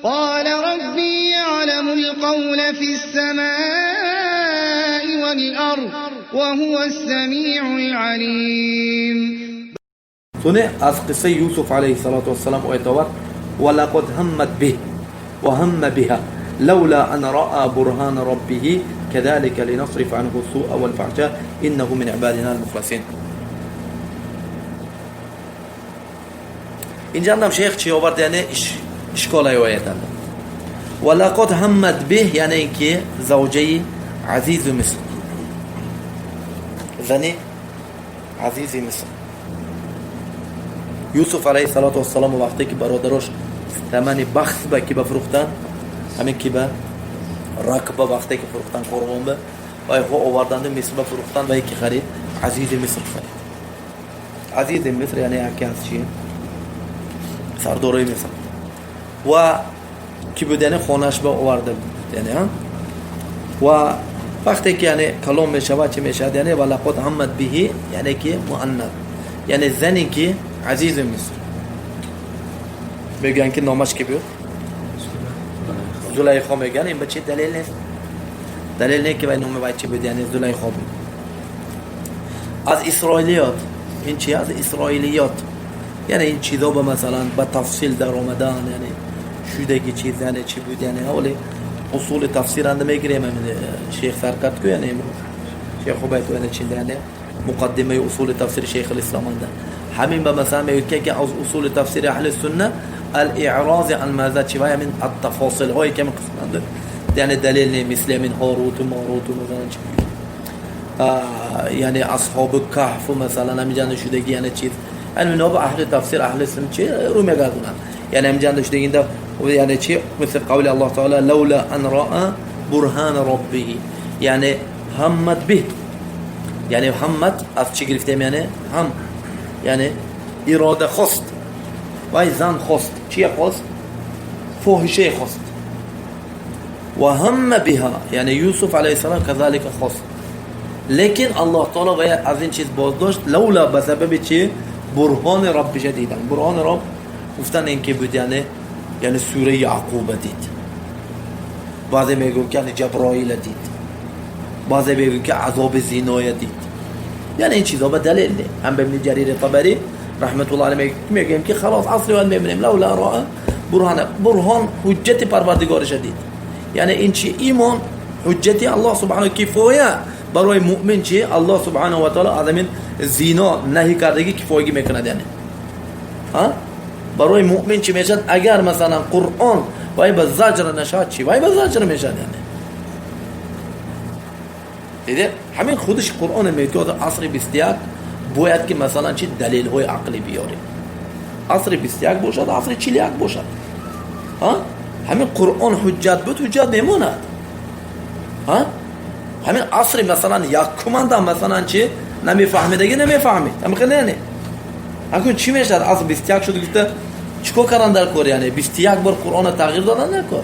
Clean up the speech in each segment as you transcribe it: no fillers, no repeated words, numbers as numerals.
قال ربي يعلم القول في السماء والأرض وهو السميع العليم. Соне аз қиссаи Юсуф алайҳиссалоту вассалам оят овард: ва лақад ҳаммат биҳ ва ҳамма биҳа лаула ан раъа бурҳана роббиҳи кадалика линасрифа анҳу суа валфаҳша иннаҳу мин ибадина алмухласин. Инҷандам шейх чӣ овард? Яъне ишколаи оятанда ва лақад ҳаммат биҳ, яъне ин ки завҷаи азизу Миср, зани азизи Миср. Юсуф алайҳиссалоту вассалом вақте ки бародарош тамани бахс ба ки ба фурӯхтан, ҳамин ки ба ракба вақте ки фурӯхтан, қурбон ба вайҳо оварданду Миср ба фурӯхтан, вай ки харид? Азизи Миср харид. Азизи Миср яъне яке аз чи сардорои Миср ва ки буд, яъне хонаш ба оварда буд, яъне ва вақте ки яъне калом мешавад, чӣ мешавад? Яъне ва лақад ҳаммат биҳи, яъне ки муаннас, яъне зане ки азизи Миср мегӯянд, ки номаш ки буд? Зулайхо мегӯянд. Ин ба чи далел нест, далел не ки вай номи вай чи буд, яъне Зулайхо буд. Аз исроилиёт ин чи, аз исроилиёт, яъне ин чизо ба масалан ба тафсил даромадан, яъне шудаги чиз, яъне чи буд, яъне ҳоли усули тафсиранда мегирем, шейх саркард ку, яъне имрӯз шейх Убайд, яъне чинда, яъне муқаддимаи усули тафсири шейх алисломанда ҳамин ба масалан мегӯяд ки аз усули тафсири аҳли сунна ал-иърози ан маза чи вай ҳамин ат-тафосилҳое ки ҳамин қисманда, яъне далел не, мисли ҳамин Ҳоруту Моруту масалан чи, яъне асҳоби каҳфу масалан ҳамин шудаги, яъне чиз, яъне ино ба аҳли тафсир, аҳли сунна чи рӯ мегардонанд, яъне ҳамин шудагинда, яъне чи мисли қавли Аллоҳ таала лаула ан раъа бурҳана роббиҳи, яъне ҳаммат биҳ, яъне ҳаммат аз чӣ гирифтем? Яъне ҳам, яъне ирода хост, вай зан хост, чия хост? Фоҳишае хост. Ва ҳамма биҳа, яъне Юсуф алайҳиссалом казалика хост, лекин Аллоҳ таоло вай аз ин чиз боздошт. Лаула ба сабаби чи? Бурҳони роббиша дидан. Бурҳони роб гуфтан ин ки буд, яъне сураи Яъқуба дид. Баъзе мегӯянд ки яъне Ҷаброила дид, баъзе мегӯянд ки азоби зиноя дид. Яъне ин чизо ба далел не. Ҳам ба Ибни Ҷарири Табарӣ раҳматуллоҳ алайҳ мегӯем ки халос, асли бояд мебинем лаула раъа бурҳана, бурҳон ҳуҷҷати парвардигориша дид. Яъне ин чи? Имон, ҳуҷҷати Аллоҳ субҳанаҳу кифоя барои муъмин. Чи Аллоҳ субҳанаҳу ва таъала аз ҳамин зино наҳӣ кардагӣ кифоягӣ мекунад. Яъне барои муъмин чӣ мешавад? Агар масалан Қуръон вай ба заҷр нашавад, чи вай ба заҷр мешавад? Яъне диде, ҳамин худиш Қуръон мегӯяд, асри 21 бояд ки масалан чи далелҳои ақлӣ биёрем. Асри 21 бошад, асри 41 бошад, ҳамин Қуръон ҳуҷҷат буд, ҳуҷҷат мемонад. Ҳамин асри масалан якуманда масалан чи намефаҳмидаги намефаҳмид, ҳамин хеле. Яъне акун чӣ мешавад? Аср 21 шуд гуфта чӣ кор кардан дар кор? Яъне 21 бор Қуръонро тағйир додан дар кор.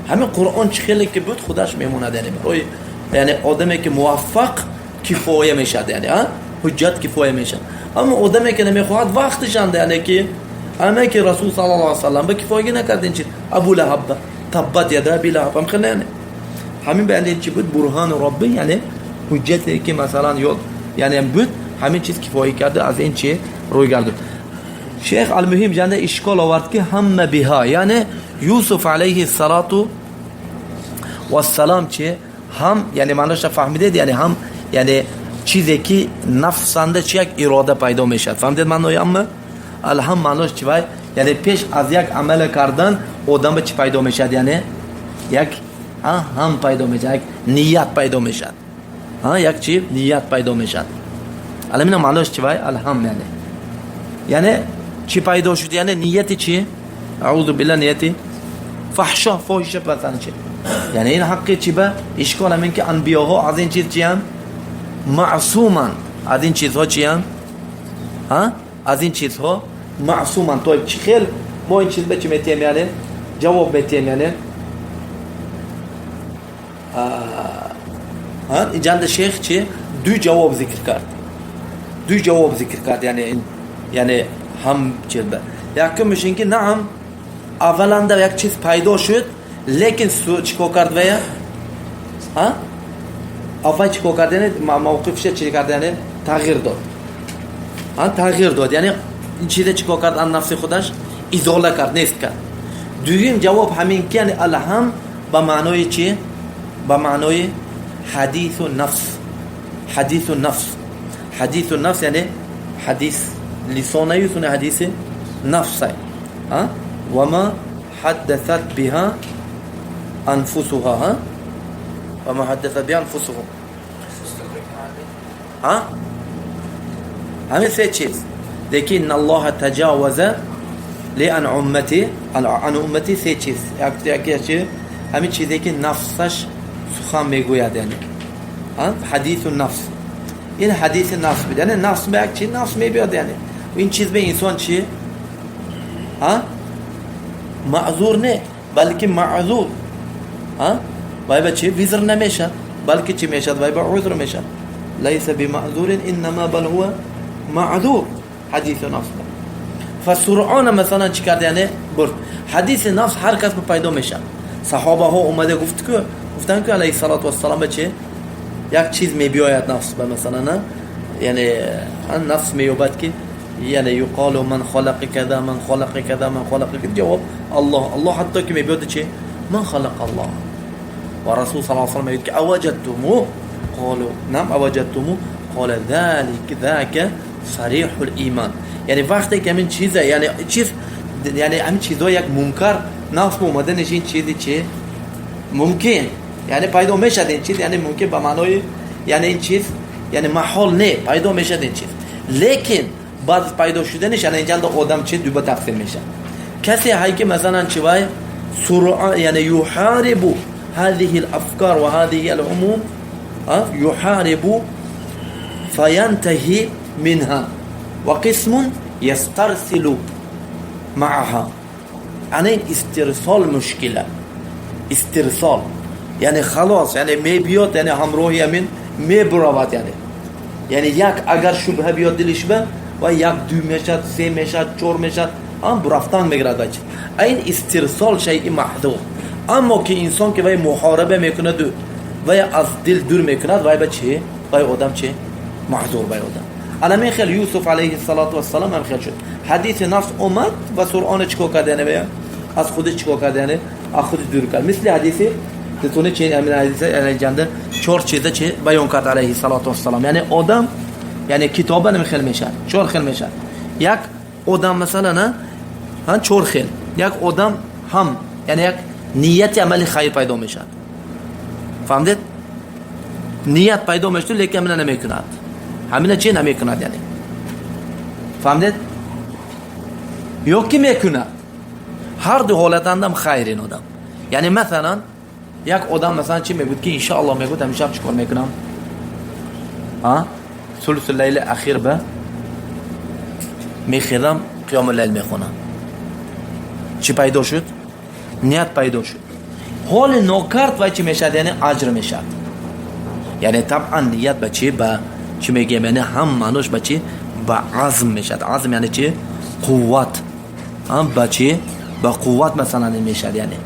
Ҳамин Қуръон чӣ хеле ки буд, худаш мемонад. Яъне барои яъне одаме ки муваффақ кифоя мешавад, яъне ҳуҷҷат кифоя мешавад. Аммо одаме ки намехоҳад, вақтишанда, яъне ки аме ки Расул саллаллоҳу алайҳи васаллам ба кифоягӣ накард ин чиз, Абу Лаҳаб таббат яда аби лаҳаб ҳам хеле. Яъне ҳамин ба яъне чӣ буд? Бурҳону робби, яъне ҳуҷҷате ки масалан ёд, яъне буд, ҳамин чиз кифоя карда, аз ин чи рӯй гардуд. Шейх алмуҳим ҷанда ишкол овард ки ҳамма биҳа, яъне Юсуф алайҳи салату вассалам чи ҳам, яъне маъноша фаҳмидед? Яъне ҳам, яъне чизе ки нафсанда чи як ирода пайдо мешавад. Фаҳмидед маънои амма? Алҳам маънош чи вай, яъне пеш аз як амала кардан одам ба чӣ пайдо мешавад? Яъне як ҳам пайдо мешавад, як ният пайдо мешавад, як чи ният пайдо мешавад. Аламина маънош чи вай алҳам, яъне чӣ пайдо шуд? Яъне нияти чи? Аузу билла, нияти фаҳшо, фоҳиша масалан чи. Яъне ин ҳаққи чи ба ишкол ҳамин ки анбиёҳо аз ин чиз чиянд? Маъсуманд. Аз ин чизҳо чиянд? Аз ин чизҳо маъсуманд. То чӣ хел мо ин чиз ба чӣ метиҳем? Яъне ҷавоб метиҳем. Яъне инҷанда шейх чи ду ҷавоб зикр кард, ду ҷавоб зикр кард. Яъне ҳам чиз якумш ин ки наам. Авваланда як чиз пайдо шуд, лекин чикор кард вая? Аввал чикор кард? Яъне мавқифша чи кард? Яъне тағйир дод. Тағйир дод. Яъне ин чиза чикор кард? Ан нафси худаш изола кард, нест кард. Дуюм ҷавоб ҳамин ки, яъне алҳам ба маънои чи? Ба маънои ҳадису нафс. Ҳадису нафс. Ҳадису нафс, яъне ҳадис лисонаю суна ҳадиси нафсай. Ва ма ҳаддасат биҳа анфусуҳа. Ва ма ҳаддасат биҳа анфусуҳум. Ҳамин се чиз. Лекин инна Аллоҳа таҷаваза ли ан уммати, ан уммати се чиз. Яке чи? Ҳамин чизе ки нафсаш сухан мегӯяд, яъне ҳадису нафс. Ин ҳадиси нафс буд. Яъне нафс ба як чи нафс мебиёд, яъне ин чиз ба инсон чи? Маъзур не, балки маъзур. Вай ба чи? Визр намешад, балки чи мешад? Вай ба узр мешад. Лайса бимаъзурин иннама бал ҳува маъзур. Ҳадису нафс. Фасуръона масалан чӣ кард? Яъне бурд. Ҳадиси нафс ҳар кас ба пайдо мешад. Саҳобаҳо омада гуфт ку, гуфтанд ку алайҳи салоту вассалам ба чи? Як чиз мебиёяд нафс ба масалан, яъне нафс меёбад ки яъне юқолу ман халақа каза, ман халақа каза, ман халақа каза, ҷавоб Аллоҳ, Аллоҳ, ҳатто ки мебиёд чи? Ман халақа Аллоҳ. Ва Расул саллаллоҳу алайҳи васаллам мегӯяд ки аваҷадтуму қолу нам аваҷадтуму қола залик зака сарихул иман. Яъне вақте ки ҳамин чиза, яъне чиз, яъне ҳамин чизҳо як мункар нафс омаданаш, ин чизи чи мумкин, яъне пайдо мешад ин чиз, яъне мумкин ба маънои, яъне ин чиз, яъне маҳол не, пайдо мешад ин чиз, лекин баъд пайдо шуданаш яъне инҷанда одам чи дуба тақсим мешад. Касе ҳай ки масалан чи вай суръа, яъне юҳарибу ҳазиҳи алафкар ва ҳазиҳи алумум, юҳарибу фаянтаҳи минҳа, ва қисмун ястарсилу маъаҳа. Ана ин истирсол мушкила. Истирсол яъне халос, яъне мебиёд, яъне ҳамроҳи ҳамин мебуравад, яъне як агар шубҳа биёд дилиш ба ва як ду мешад, се мешад, чор мешад, ҳам бурафтан мегирад вай чиз. Ин истирсол шайи маҳдур. Аммо ки инсон ки вай муҳораба мекунаду вай аз дил дур мекунад, вай ба чи? Вай одам чи? Маҳзур вай одам. Ана хел Юсуф алайҳи салоту вассалам ҳам хел шуд. Ҳадиси нафс омад ва суръона чикор кард? Яъне вая аз худаш чикор кард? Яъне аз худи дур кард. Мисли ҳадиси тетони чи амин ҳадиса, яъне ҷанда чор чиза чи баён кард алайҳи салоту вассалам. Яъне одам, яъне китоба нами хел мешад, чор хел мешад. Як одам масалан, ҳа, чор хел. Як одам ҳам, яъне як нияти амали хайр пайдо мешад. Фаҳмидед? Ният пайдо мешуд, лекин ҳамина намекунад. Ҳамина чи намекунад, яъне. Фаҳмидед? Ё ки мекунад. Ҳар ду ҳолатандам хайр ин одам. Яъне масалан як одам масалан чи мегӯяд ки иншааллоҳ мегӯяд ҳамин чикор мекунам? Сулсу лайли ахир ба мехезам, қиёму лайл мехонам. Чӣ пайдо шуд? Ният пайдо шуд. Ҳоли нокард вай чӣ мешавад? Яъне аҷр мешавад. Яъне табъан ният ба чӣ? Ба чӣ мегӯем? Яъне ҳам маънош ба чӣ? Ба азм мешавад. Азм яъне чӣ? Қувват. Ба чӣ? Ба қувват масалан мешавад, яъне.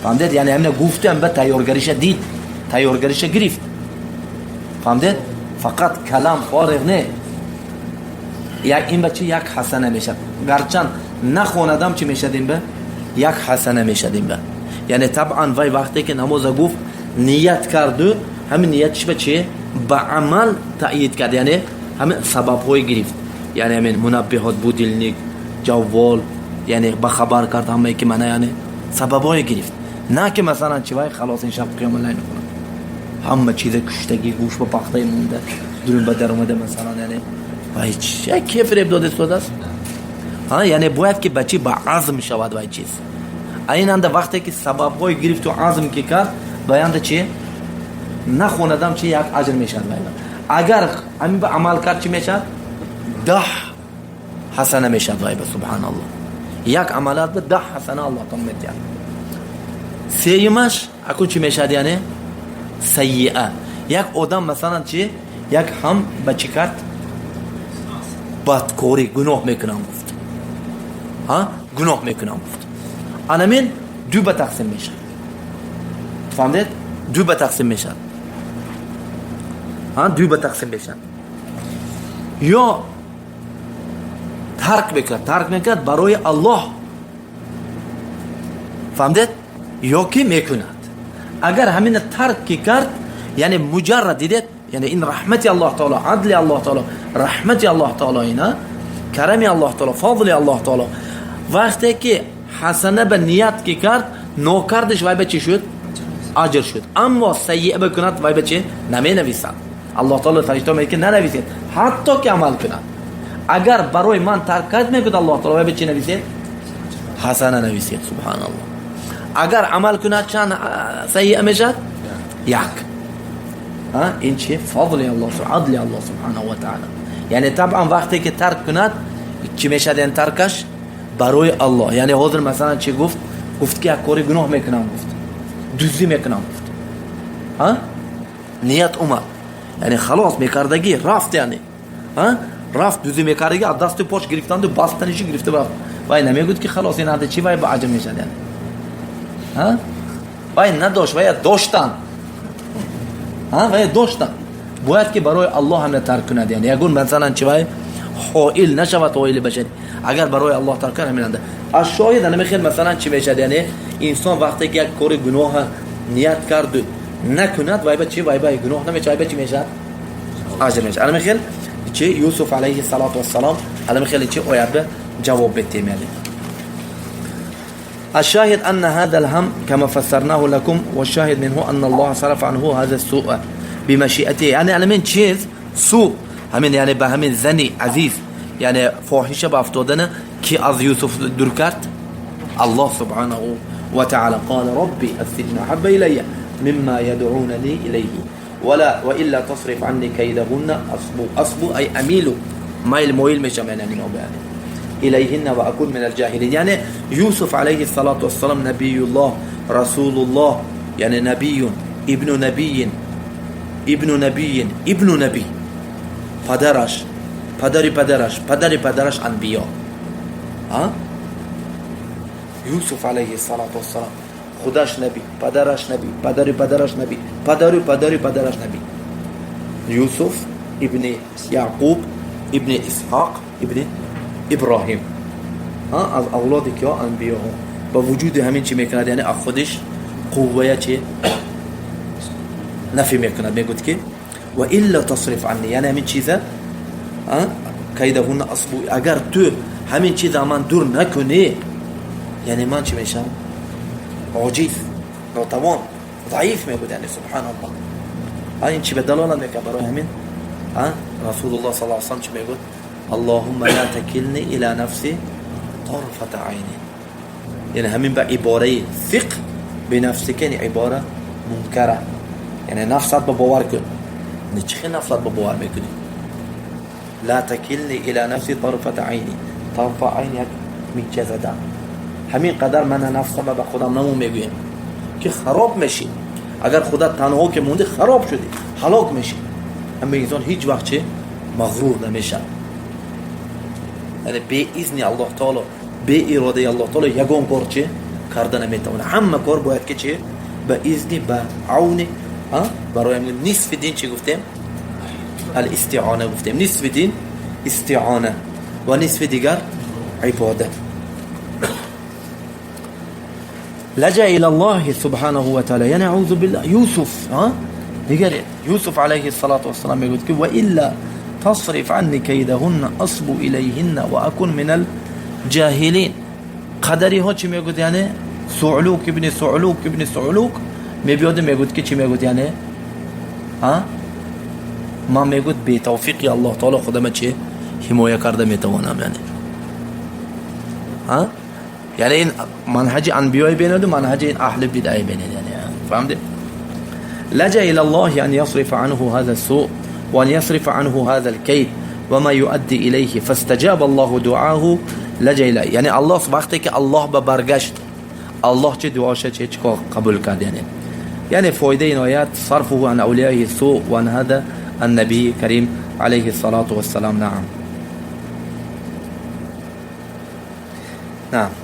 Фаҳмидед? Яъне ҳамина гуфтам ба тайёргариша дид, тайёргариша гирифт. Фаҳмидед? Фақат калам фориғ не. Як ин ба чӣ як ҳасана мешавад. Гарчанд нахонадам чӣ мешавад ин ба? Як ҳасана мешавад ин ба. Яъне табъан вай вақте ки намоза гуфт, ният карду, ҳамин ниятиш ба чӣ? Ба амал таъйид кард, яъне ҳамин сабабҳое гирифт. Яъне ҳамин мунаббиҳот, будильник, ҷаввол, яъне ба хабар кард ҳамае ки мана, яъне сабабҳое гирифт. На ки масалан чи вай халос ин шаб қиёму лайл мекунам. Ҳама чиза куштагӣ, гӯш ба пахтаи монда, дурун ба даромада масалан, яъне вай чи ке фиреб дода истодааст? Яъне бояд ки ба чи? Ба азм шавад вай чиз. Айнанда вақте ки сабабҳои гирифту азм ки кард, баянда чи? Нахонадам чи як аҷр мешавад вай. Агар ҳамин ба амал кард чӣ мешавад? 10 ҳасана мешавад вай ба, субҳаналлоҳ. Як амалат ба 10 ҳасана Аллоҳ таоло медиҳад. Сеюмаш акун чӣ мешавад? Яъне сайиа. Як одам масалан чи? Як ҳам ба чӣ кард? Бадкорӣ, гуноҳ мекунам гуфт. Гуноҳ мекунам гуфт. Анамин ду ба тақсим мешавад. Фаҳмидед? Ду ба тақсим мешавад. Ду ба тақсим мешавад. Ё тарк мекунад, тарк мекунад барои Аллоҳ. Фаҳмидед? Ё ки мекунад. Агар ҳамина тарк ки кард, яъне муҷаррад дидед, яъне ин раҳмати Аллоҳ таоло, адли Аллоҳ таоло, раҳмати Аллоҳ таоло, ина карами Аллоҳ таоло, фазли Аллоҳ таоло. Вақте ки ҳасана ба ният ки кард, нокардаш вай ба чӣ шуд? Аҷр шуд. Аммо саййиа бикунад, вай ба чӣ? Наменависад. Аллоҳ таоло фаришта мегӯяд ки нанависед, ҳатто ки амал кунад. Агар барои ман тарк кард, мегӯяд Аллоҳ таоло, вай ба чӣ нависед? Ҳасана нависед. Субҳаналлоҳ. Агар амал кунад, чанд саййиа мешавад? Як. Ин чи? Фазли Аллоҳ, адли Аллоҳ субҳанаҳу ва таъала. Яъне табъан вақте ки тарк кунад, чӣ мешавад ин таркаш? Барои Аллоҳ. Яъне ҳозир масалан чӣ гуфт? Гуфт ки як кори гуноҳ мекунам, гуфт. Дуздӣ мекунам, гуфт. Ният омад. Яъне халос мекардагӣ рафт, яъне. Рафт дуздӣ мекардагӣ, аз дасту пош гирифтанду бастаниши гирифта рафт. Вай намегӯяд ки халос ин ада чӣ вай ба аҷр мешавад, яъне. Вай надошт, вай доштан. Вай доштан. Бояд ки барои Аллоҳ ҳам тарк кунад, яъне ягон масалан чӣ вай ҳоил нашавад, ҳоили башарӣ. Агар барои Аллоҳ тарк кунад, ҳамин анда. Аз шоҳид ана мехел масалан чӣ мешавад, яъне инсон вақте ки як кори гуноҳ ният карду накунад, вай ба чӣ? Вай ба гуноҳ намешавад, вай ба чӣ мешавад? Аҷр мешавад. Ана мехел чӣ Юсуф алайҳи салоту вассалом ана мехел чӣ оят ба ҷавоб бетем, яъне. الشاهد أن هذا الهم كما فسرناه لكم، والشاهد منه أن الله صرف عنه هذا السوء بمشيئته. يعني أنا من چیز سوء همین، یعنی به همین زنی عزیز، یعنی فاحشه به افتادن کی از یوسف دور کرد؟ الله سبحانه وتعالى. قال ربي السجن أحب إلي مما يدعونني إليه ولا وإلا تصرف عني كيدهن أصبو أصبو أي أميل ميل مويل مش يعني إليهن وأكون من الجاهلين. يعني يوسف عليه الصلاة والسلام نبي الله رسول الله، يعني نبي ابن نبي ابن نبي ابن نبي، پدرش پدری پدرش پدری پدرش انبیا. یوسف علیه الصلاة والسلام خودش نبی، پدرش نبی، پدری پدرش نبی، پدری پدری پدرش نبی. یوسف ابن یعقوب ابن اسحاق ابن ابراهیم، از اولاد که انبیا ها. با وجود همین چی میکند؟ یعنی از خودش قوه چی نفی میکند، میگوید که و الا تصرف عنی، یعنی همین چیزه کیدهن اصبو، اگر تو همین چیز من دور نکنی، یعنی من چی میشم؟ عاجز، ناتوان، ضعیف میگوید، یعنی سبحان الله. این چی به دلالت میکنه؟ برای همین رسول الله صلی الله علیه و سلم چی میگوید؟ اللهم لا تکلنی الى نفسی طرفة عینی. یعنی همین به عباره ثق به نفسك، یعنی عباره منکره، یعنی نفست به باور کن. یعنی چه نفست به باور میکنی؟ لا تکلنی الى نفسی طرفة عینی، طرف عین یک میچه زدن. همین قدر من نفسم به خودم نمو میگویم که خراب میشی. اگر خودت تنها که موندی خراب شدی، هلاک میشی. اما انسان هیچ وقت چه مغرور نمیشه، یعنی به اذن الله تعالی، به اراده الله تعالی یگان کار چه کرده نمیتونه. همه کار باید که چه به اذن، به عون. برای نصف دین چی گفتیم؟ الاستعانه گفتیم. نصف دین استعانه و نصف دیگر عباده. لجأ إلى الله سبحانه وتعالى، یعنی اعوذ بالله. یوسف دیگر یوسف علیه الصلاة والسلام میگوید که و الا تصرف عني كيدهن أصب إليهن وأكون من الجاهلين. قدری ها چی میگوید؟ یعنی سعلوک ابن سعلوک ابن سعلوک میبیاد میگوید که چی میگوید؟ یعنی من میگوید به توفیق الله تعالی خودم چی حمایه کرده میتوانم. یعنی یعنی این منهج انبیای بینید و منهج این اهل بدعی بینید. یعنی فهمید؟ لجأ إلى الله أن يصرف عنه هذا السوء وأن يصرف عنه هذا الكيد وما يؤدي إليه فاستجاب الله دعاه. لجأ إليه، یعنی الله وقتی که الله به برگشت، الله چه دعاش چه چیکار قبول کرد. یعنی فایده این آیت صرفه عن اولیاء السوء وعن هذا النبي کریم علیه الصلاة والسلام. نعم نعم.